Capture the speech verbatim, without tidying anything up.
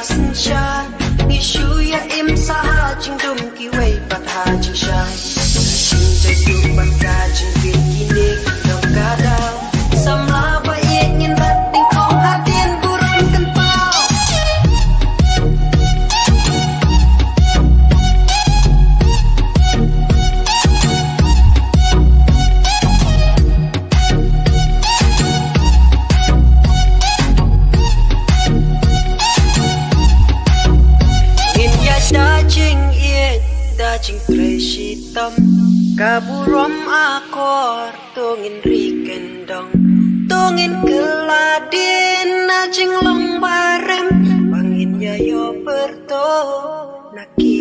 Synshar ngi shu ïa im sa ha jingdum kiwei pat ha jingshai. Ka jingjai tu bad ka jingbit kine ki dong ka daw. Samla ba ïeit ngin bat nyngkong hadien burom kynpaw. Ngin ïaid da jingïeit, da jingtrei shitom. Ka burom akor, to ngin ri kyndong. To ngin kylla dien na jinglong barem. Ba ngin ïa ïoh pyrto na ki